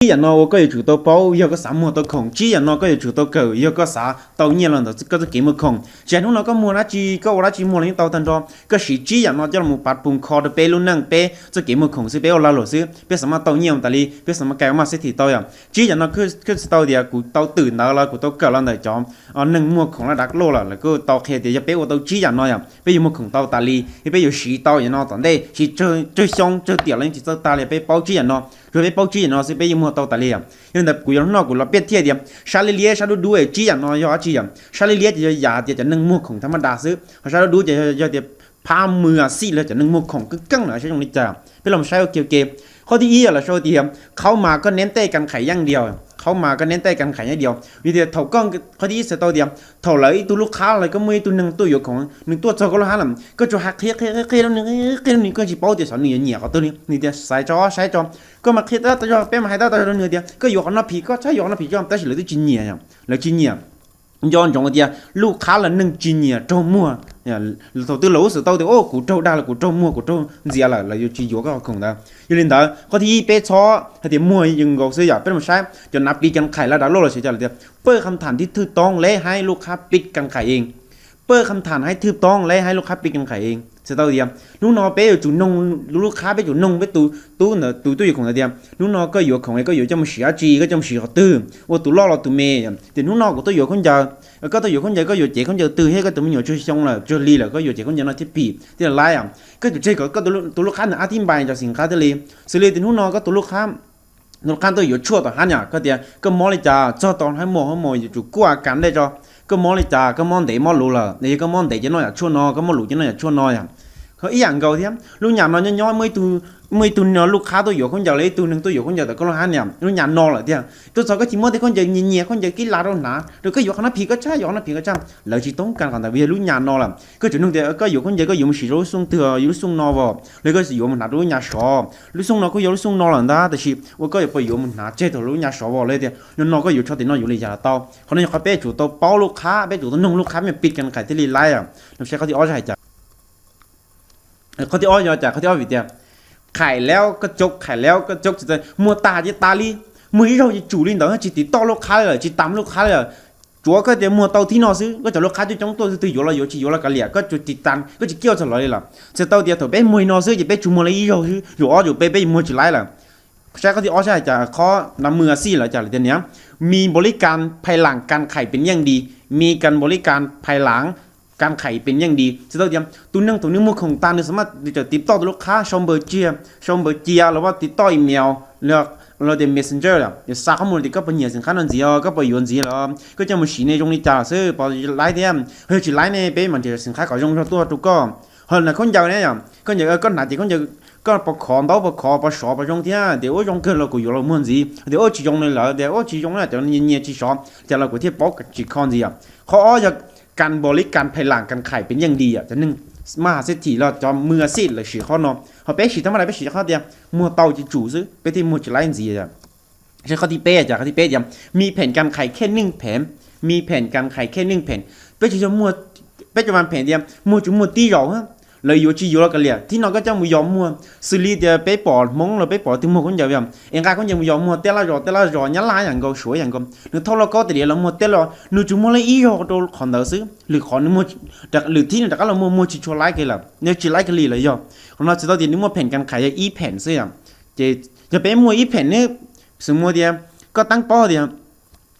Tsib yam no uas koj yuav tsum tau paub yog koj xav muag tau khoom. Tsib yam no koj yuav tsum tau kawm yog koj xav tau nyiaj los ntawm koj txoj kev muag khoom. Tsis hais hnub no koj muag dab tsi, koj ua dab tsi muag los yeej tau tag nrho. Koj siv tsib yam no coj los mus pav pum kho rau peb lub neej, peb txoj kev muag khoom xwb, peb ua lag luam xwb, peb xav mas tau nyiaj tas li, peb xav mas cai ua mas xeb thim tau yom. Tsib yam no koj txhais tau tias kuv tau twm ntawd los kuv tau kawm los ntawm cov neeg muag khoom laj dav loj lawm, lawv kuj tau qhia tias yog peb ua tau tsib yam no yom, peb yuav muag khoom tau tas li, yog peb yuav siv tau yam no tom ntej, siv tsawg xyoo tsawg tiam los yeej tsis txawj tag li, peb paub tsib yam no. Yog peb paub tsib yam no xwb peb yeej muag tau tas li. Yog li ntawd kuv yuav hnub no kuv los piav thiab tias sab liab liab sab dub dub tsib yam no yog dab tsi yom. Sab liab liab ces yog yam tias cov neeg muag khoom thab maj das xwb, ho sab dub dub ces yog tias phab mws xij los cov neeg muag khoom keej keej lawm saib zoo li cas. Peb los saib ua ke ua ke. Qhov thib ib lawv sau tias qhov mas koj neb tej kas khais yeej diaus, qhov mas koj neb tej kas khais yeej diaus. Vim tias thaum koj, qhov thib ib txhais tau tias thaum lawv ib tug lub qhab los koj muaj ib tug neeg tuaj yuav khoom, nws tuaj txog koj lub hab lawm koj tsuas hais qhia qhia qhia lub nws, qhia lub nws, koj tsis paub tias xyov nws yuav nyiam qhov twg li. Nws tias xaiv tso, saib tso, koj mas qhia tab tom yog peb mas hais tab tom rau nws tias koj yuav qhov no phim, koj txhob yuav qhov no phim tso, tab sis lawv twb tsis nyiam, lawv tsis nyiam. Nco ntsoov tias lub qhab los neeg tsis nyiam raug muag. Thaum twg lawv ua xwm tau tias o kuv raug dag los kuv raug muag kuv raug ntxias lawm, lawv yuav tsis yuav koj qhov khoom ntawd. Yog li ntawd qhov thib ib peb txhob hais tias muag yeej nkaus xwb yom. Peb los saib cov nav pis kas khais laj dav loj los xyov cas lawm tias pawj kham tham thib thwj toob lej haib lub qhab pij kas khais eej. Pawj kham tham haib thwj toob lej haib lub qhab pij kas khais eej. Txhais tau tias hnub no peb yuav tsum noog lub qhab, peb tsum noog peb tus tub ntawd, tus tuaj yuav khoom ntawd tias hnub no koj yuav khoom es koj yuav coj mus siv dab tsi, koj coj mus siv qhov twg, ua tus loj los tus me. Tias hnub no kuv tuaj yuav khaub ncaws, koj tuaj yuav khaub ncaws koj yuav cev khaub ncaws twg thiab koj tus me nyuam tsawg xyoo lawm tsawg hli lawm koj yuav cev khaub ncaws no thiab phim thiaj li laib. Koj yuav tseg kom koj tus lub qhab ntawd ab thib npai cov xim qhab thiaj li. Xws li tias hnub no koj tus lub qhab, tus lub qhab tuaj yuav tshuaj tom hab na, koj tias koj mob li cas, txog tau hab mos hab mos yuav tsum kuaj kas dej tso. Koj mob li cas, koj mob ntev mob luv lawm, yog koj mob ntev ces noj yam tshuaj no, koj mob luv ces noj yam tshuaj no yom. Ib yam nkaus thiab, lub nyam no nyob nyob muaj ib tug, muaj ib tug lub qhab tuaj yuav khaub ncaws los ib tug neeg tuaj yuav khaub ncaws tom koj lub hab na, lub nyam no lawm tiag. Tuaj txog koj tsis muab tej khaub ncaws nyias nyias khaub ncaws kib las rau hnav rau koj yuav qhov no phim koj tshaj, yuav qhov no phim koj tshaj, lawv tsis toob kas qhov ntawd vim yog lub nyam no lawm. Koj tsum noog tias koj yuav khaub ncaws koj yuav mus siv rau lub xyoo twg, yog lub xyoo no os, los koj yuav mus hnav rau lub nyam sov. Lub xyoo no kuj yog lub xyoo no lawm ntag, tab sis ua koj yuav puas yuav mus hnav tseg thaum lub nyam sov os, los tias no no koj yuav tsho tim no yuav li cas los tau. Qhov no yog qhov peb tsum tau paub lub qhab, peb tsum tau noog lub qhab me pij kas khais thiaj li laib. Los saib qhov thib ob hais cas. Qhov thib ob yog cas, qhov thib ob vim tias khais laub koj caum, khais laub koj caum, tsis tas muag tas ces tas li. Muag ib zaug ces tsum li ntawd, tsis tiv toj lub qhab li lawm, tsis tam lub qhab li lawm. Tsuav koj tias muag tau thib no xwb, koj cov lub qhab coob coob tuaj, twg yuav los yuav, tsis yuav los kav liam, koj tsuas tsis tam, koj tsis kiaj txog lawv li lawm. Txhais tau tias thaum peb muag li no xwb ces peb tsuas muag li ib zaug xwb, zaum ob zaum peb, peb yuav muag tsis laib lawm. Saib qhov thib ob saib hais cas, qhov nav mws xij lawm cas lawm tias niam, mi npaum li kas phais lam kas khais pes yeej di, mi kas npaum li kas phais lam kas khais pes yeej di. Txhais tau tias tus neeg thaum nws muag khoom tas nws xam maj tiv toj tus lub qhab, sau npawb cia, sau npawb cia los tiv toj email, los tias messenger, yog xa qhov mus tias koj puas nyiam xim qhab no ntxiv, koj puas yuav ntxiv los koj coj mus siv ne zoo li cas xwb, puas laib thiab, yog tsis laib ne peb mam nrhiav xim qhab kom zoo zog tuaj rau koj. Ho na khaub ncaws ne, khaub ncaws koj hnav ces khaub ncaws koj puas khov ntaub, puas khov, puas sov, puas zoo thiab, tias ua zoo kawg los kuv yuav los muag ntxiv, tias ua tsis zoo li lawm, tias ua tsis zoo na, cov nyias nyias tsis sov cas los kuv thiaj paub tsis kho ntxiv. Qhov ob yog kas npaum li kas phais lam kas khais pes yeej di, cov neeg maj has xib thim los cov mws xij lawv siv qhov no, ho peb siv thab maj das peb siv qhov tias muag tau ces tsum xwb, peb thiaj muag tsis laib ntxiv. Saib qhov thib peb cas, qhov thib peb tias mi phem kas khais khej neej phem, mi phem kas khais khej neej phem. Peb tsis yog muag, peb cov mas phem tias muag tsuas muag tib zaug, lawv yuav tsis yuav los kav liam, thib no koj coj mus yos muag. Xws li tias peb pom Hmoob los peb pom tus muag khaub ncaws, es nqa khaub ncaws mus yos muag tej laj zos, tej laj zos Nyab Laj yam nkaus, Suav yam nkaus, nws thauj lauj kaub tias los muag tej los nws tsuas muag li ib zaug rau qhov ntawd xwb, lwm qhov nws muag, lwm thib nws rov qab los muag, muag tsis tshua laib kiag lawm, nws tsis laib kiag li lawm. Yog qhov no txhais tau tias nws muaj phem kas khais yog ib phem xwb yom. Ces yog peb muaj ib phem ne, xws muag tias koj teeb paub tias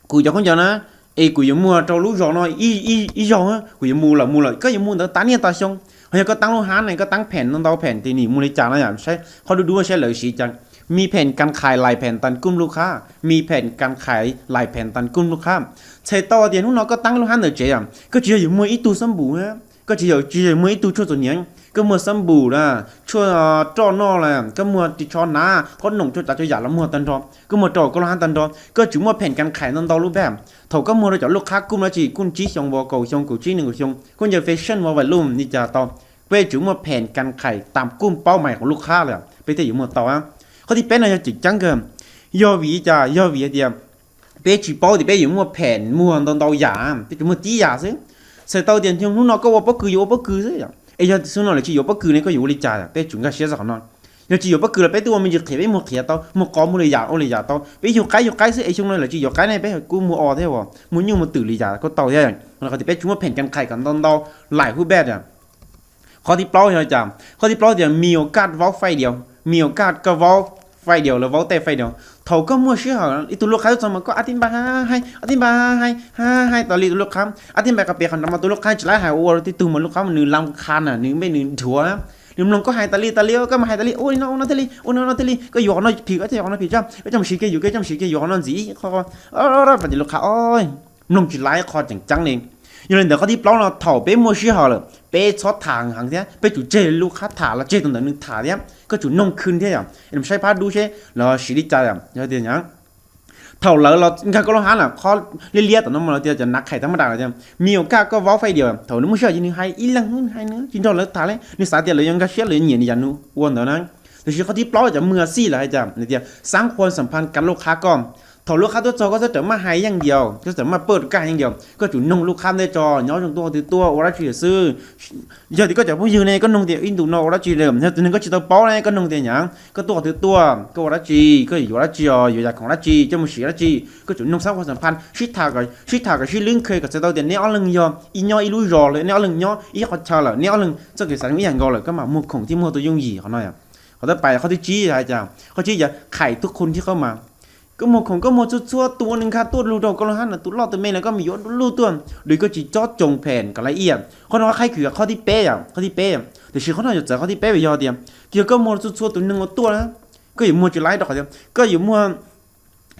kuv cov khaub ncaws na, es kuv yuav muag rau lub zos no ib zaug, kuv yuav mus lawm mus lawm, koj yuav mus ntawd tas niaj tas xyoo. Ho yog koj teeb lub hab ne, koj teeb phem ntau ntau phem ces nws muag li cas no yom. Saib qhov dub dub saib lawv siv cas, mi phem kas khais lais phem tas kuj lub qhab, mi phem kas khais lais phem tas kuj lub qhab. Txhais tau tias hnub no koj teeb lub hab ntawm tsev, koj tsis yog yuav muag ib tug xab npum, koj tsis yog, tsis yog muag ib tug tshuaj txuas hniav, koj muag xab npum lawm, tshuaj roj noj lawm, koj muag ris tsho hnav, qhob noom, tshuaj tsav tshuaj yam los muag tag nrho, koj muag rau koj lub hab tag nrho, koj tsuas muaj phem kas khais ntau ntau lub npab. Thaum koj muag rau cov lub qhab kuj dab tsi kuj tsib xyoo vos, kaum xyoo, kaum tsib, nees nkaum xyoo, khaub ncaws fashion vos vais lub ni cas tau, peb tsuas muaj phem kas khais tas kuj paub mais qhov lub qhab lawm peb thiaj yuav muag tau. Qhov thib peb no yog tseem ceeb kawg, yog vim li cas, yog vim hais tias peb tsis paub tias peb yuav muaj phem muag ntau ntau yam, peb tsuas muag tib yam xwb. Txhais tau tias hnub no koj ua pob kws yuav ua pob kws xwb, es yog xub no lawv tsis yuav pob kws ne koj yuav ua li cas? Peb tsum nkag siab txog qhov no. Yog tsis yuav pob kws los peb twb ua me ntsis qhiav, peb muag qhiav tau, muag qos, muag li yam ua li yam tau, peb yug qaib yug qaib xwb es xyoo no lawv tsis yuav qaib ne, peb kuj muag os thiab uas muag nyuj muag twm li yam kuj tau thiab. Qhov no qhov tias peb tsis muaj pheem kev qhais kom ntau ntau laim hub bej. Qhov thib plaub yog cas? Qhov thib plaub tias มีโอกาส vaub file, มีโอกาส koj vaub file los vaub tej file. Thaum koj muaj sij hawm ib tug lub qhab tuaj txog mas koj a tib npa hais, a tib npa hais, hais tas li tus lub qhab, a tib npa qhov pem qhov nrad mas tus lub qhab tsis laib hais ua tib tug mas lub qhab mas nws lam qha na, nws npe nws dhuav, nws mloog koj hais tas li tas li, koj mas hais tas li ua li no ua no thiaj li, ua no no thiaj li, koj yuav qhov no phim, koj coj yuav qhov no phim, koj coj mus siv kiag, yuav koj coj mus siv kiag, yuav qhov no ntxiv ib qho, pas ces lub qhab o mloog tsis laib qhov tseem ceeb li. Yog li ntawd qhov thib plaub no thaum peb muaj sij hawm lawm peb txhob tham heev thiab, peb tsum tseg lub qhab tham los tseg tus ntawd nws tham thiab, koj tsum noog khwv thiab yom, es saib phab dub seb lawv siv li cas yom. Yog tias thaum lawv los nkag koj lub hab lawm, qhov liab liab tom no mas lawv tias cov nav qhais tag maj das lawm tias มีโอกาส koj vaub file, thaum nws muaj sij hawm ces nws hais ib leeg hais nws tsis nrog lawv tham li, nws xav tias lawv yuav nkag siab lawv yuav nyiam nws yam nws ua ntawd na. Tiam sis qhov thib plaub cov mws xij lawm hais tias, nws tias สร้างความสัมพันธ์ kav lub qhab koj. Thaum lub qhab tuaj txog koj txhob rawm maj hais yeej yau, koj txawm maj pawj rau kaj yeej yau, koj tsum noog lub qhab ntej tso nyob zoo tuaj qhov twg tuaj ua dab tsi xwb. Yog tias koj cov phooj ywg ne koj noog tias ib ntus no ua dab tsi, yog tus neeg koj tsis tau paub ne koj noog tias nyav koj tuaj qhov twg tuaj, koj ua dab tsi, koj yuav dab tsi os, yuav yam khoom dab tsi, coj mus siv dab tsi, koj tsum noog สร้างความสัมพันธ์ sib tham, sib tham kom sib lwb nkhej kom txhais tau tias neb ob leeg yog ib nyob ib lub zos lawm, neb ob leeg nyob ib qhov chaw lawm, neb ob leeg txoj kev xav zoo ib yam nkaus lawm, koj mam muag khoom thiab muag tus yooj yim qhov no. Qhov thib pais qhov thib tsib hais tias, qhov tsib yog ขายทุกคนที่เข้ามา. Koj muag khoom koj muag txhua txhua tus uas nws nkag tuaj lug rau koj lub hab no, tus loj tus me los koj mus yuav lug tuaj, dua koj tsis cob coos phem kom la ib yam. Qhov no qhov qhaib khwv qhov thib peb, qhov thib peb. Tiam sis qhov no yuav txawv qhov thib peb vim yog tias, yog koj muag txhua txhua tus neeg ua tuaj na, koj yuav muag tsis laib rau qhov tias koj yuav muag,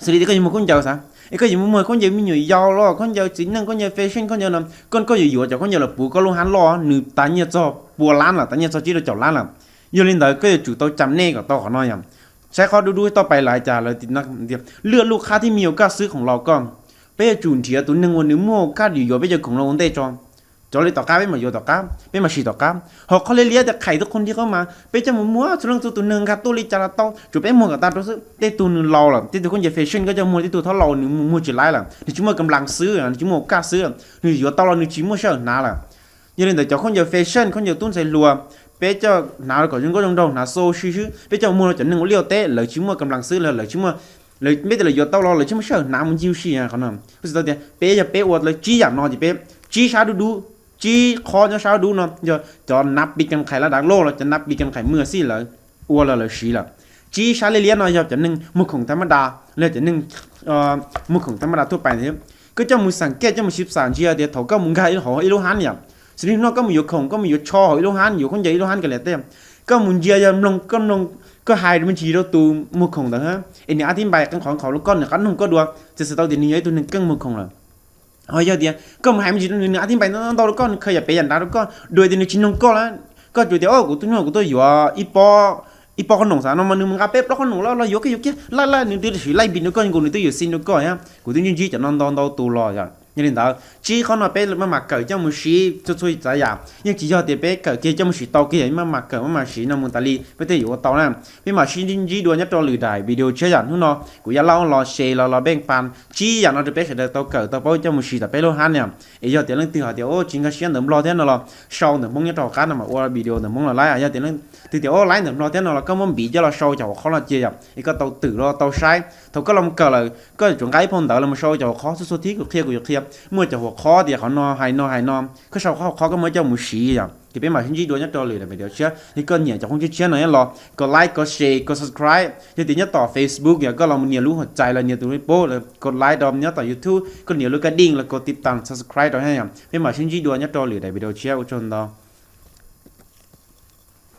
xws li tias koj yuav muag khaub ncaws xav, es koj yuav muag khaub ncaws me nyuam yaus los khaub ncaws txiv neej, khaub ncaws fashion, khaub ncaws no, koj koj yuav yuav cov khaub ncaws los puv koj lub hab loj, nws tas nyiaj txog pua lab lawm, tas nyiaj txog tsib rau caum lab lawm. Yog li ntawd koj yuav tsum tau cam nej kom tau qhov no yom. Saib qhov dub dub toj pais lawv hais cas lawv tias, lwaj lub qhab thib me nyuam kaj xwb khoom los koj. Peb yuav tsum nrhiav tus neeg uas nws muaj kaj yuav yuav peb cov khoom los ua ntej tso. Cov li tom qab peb mam yuav tom qab, peb mam siv tom qab. Ho qhov liab liab tias ขายทุกคนที่เข้ามา, peb coj mus muag txhua leej txhua tus neeg nkag tuaj li cas los tau, tsuas peb muag kom tag rau xwb. Tej tug nws laus lawm, tej tug khaub ncaws fashion koj coj muag, tej tug thaub laus nws muag tsis laib lawm, nws tsis muaj kam las xwb, nws tsis muaj kaj xwb, nws yuav tau los nws tsis muaj sij hawm hnav lawm. Yog li ntawd cov khaub ncaws fashion, khaub ncaws tub ntxhais hluas, peb coj hnav kom zoo nkauj zoo nraug, hnav xo si xwb, peb coj muag rau cov neeg ua liaj ua teb, lawv tsis muaj kam las xwb, lawv tsis muaj, peb tias lawv yuav tau los lawv tsis muaj sij hawm hnav mus ncig si. Qhov no kuv xav tau tias peb yog peb ua lawv tsib yam no ces peb tsib sab dub dub, tsib qhov nyob sab dub no yog cov nav pis kam qhais laj dav loj los cov nav pis kam qhais mws xij lawv ua los lawv siv lawm. Tsib sab liab liab no yog cov neeg muag khoom tag maj das los cov neeg muag khoom tag maj das thuaj pais thiab. Koj coj mus xam kej, coj mus sib xam ntsia tias thaum koj mus nkag hauv ib lub hab yom, xws li no koj mus yuav khoom, koj mus yuav tsho hauv ib lub hab, yuav khaub ncaws ib lub hab kas lias tej, koj mus ntsia yog mloog, koj mloog, koj hais me ntsis rau tus muag khoom ntawd, es nws ab thib npais qee qhov qhov rau koj, nws qab noog koj dua, ces txhais tau tias nws yog ib tug neeg keej muag khoom lawm. Ho yog tias koj mus hais me ntsis rau nws, nws ab thib npais ntau ntau rau koj, nws khaws yam pem yam nrad rau koj, dua tias nws tsis noog koj lawm, koj tsuas tias o kuv tuaj nyob kuv tuaj yuav ib pob, ib pob qhob noom xav no mas nws mus nqa peb plaub qhob noom los los yuav koj yuav kiag, laij laij nws twb sim laij npis rau koj, nkaus nws twb yuav xim rau koj thiab. Kuv twb ntsib ntsib cov no ntau ntau tus los yom. Yog li ntawd tsib qhov no peb maj mam kawm coj mus siv txhua txhua tsav yam, yeej tsis yog tias peb kawm kiag coj mus siv tau kiag, maj mam kawm maj mam siv no mus tas li peb thiaj yuav ua tau na. Peb mam sib ntsib dua nyob rau lwm daim video tshiab yom. Hnub no kuv yog Lauj los share los los npeej pas tsib yam no rau peb sawv daws tau kawm tau paub coj mus siv tom peb lub hab na. Es yog tias leej twg hais tias o tsis nkag siab ntawv Nplog thiab no los sau ntawv Hmoob nyob rau hauv qab no mam ua video ntawv Hmoob los laib. Yog tias leej twg tias o laib ntawv Nplog thiab no los koj muab npiv coj los sau cov hauv qhov no cia yom, es koj tau twm los tau saib. Thaum koj los kawm lawm koj yuav tsum nqa ib phau ntawv los mus sau cov hauv qhov txhua txhua thib kuv qhia kuv yuav qhia, muaj cov hauv qhov tias qhov no hais no hais no, koj sau qhov hauv qhov koj muab coj mus siv yom. Ces peb mam sib ntsib dua nyob rau lwm daim video tshiab. Yog koj nyiam cov qhob tshiab tshiab no los koj like, koj share, koj subscribe. Yog tias nyob tom Facebook yog koj los mus nias lub hauv txais los nias tus pob, koj like rau, nyob tom YouTube koj nias lub kaj dij los koj tiv tas subscribe rau thiab yom. Peb mam sib ntsib dua nyob rau lwm daim video tshiab, ua tsaug ntau.